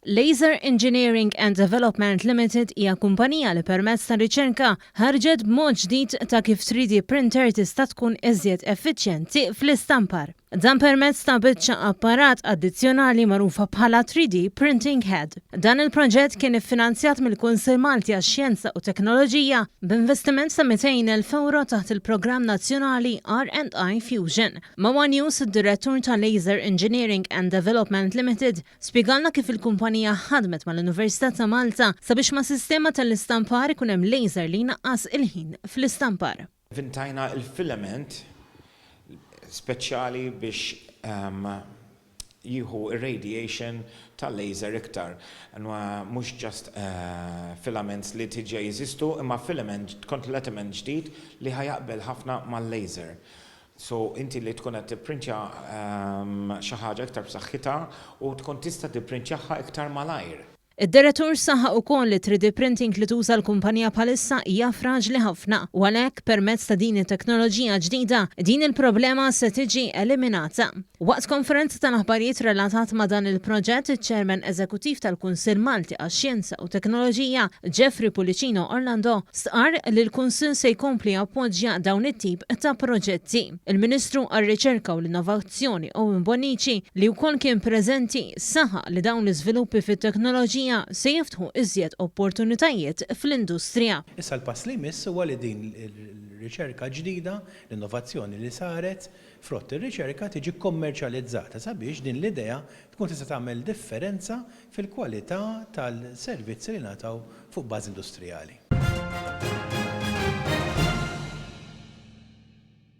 Laser Engineering and Development Limited hija kumpanija li permezz ta' riċerka ħarġet b'mod ġdid ta' kif 3D printer tista' tkun iżjed effiċjenti fl-istampar. Dan permezz ta' biċċa apparat addizzjonali magħrufa bħala 3D Printing Head. Dan il-proġett kien iffinanzjat mill-Kunsill Malti għax-Xjenza u Teknoloġija b'investiment ta' 200,000 ewro taħt il-programm nazzjonali R&I Fusion. Ma' one News id-Direttur ta' Laser Engineering and Development Limited Spjegalna kif il-kumpanija ħadmet mal-Università ta' Malta sabiex mas-sistema tal-istampar ikun hemm laser li jnaqqas il-ħin fl-istampar. Ivvintajna l-filament speċjali biex jieħu r-radiation tal-laser iktar. Mhux just filaments li diġà jeżistu imma filament kompletament ġdid li ħa jaqbel ħafna mal-laser. So inti li tkun qed tipprintja xi ħaġa iktar b'saħħitha u tkun tista' tipprintjaha iktar malajr. Id-Direttur saħaq ukoll li 3D printing li tuża l-kumpanija bħalissa hija fraġli ħafna u għalhekk permezz ta' din it-teknoloġija ġdida din il-problema se tiġi eliminata. Waqt konferenza tal-aħbarijiet relatat ma' dan il-proġett, iċ-Chairman Eżekuttiv tal-Kunsill Malti għax-Xjenza u Teknoloġija, Jeffrey Pullicino Orlando, stqarr li l-Kunsill se jkompli jappoġġja dawn it-tip ta' proġetti. Il-Ministru għar-Riċerka u l-Innovazzjoni Owen Bonnici, li wkoll kien preżenti, saħaq li dawn l-iżviluppi fit-teknoloġija se jiftħu iżjed opportunitajiet fl-industrija. Issa l-pass li jmiss huwa li din ir-riċerka ġdida, l-innovazzjoni li saret, Frott ir-riċerka tiġi kkommerċjalizzata sabiex din l-idea tkun tista' tagħmel differenza fil-kwalità tal-servizzi li ngħataw fuq bażi industrijali.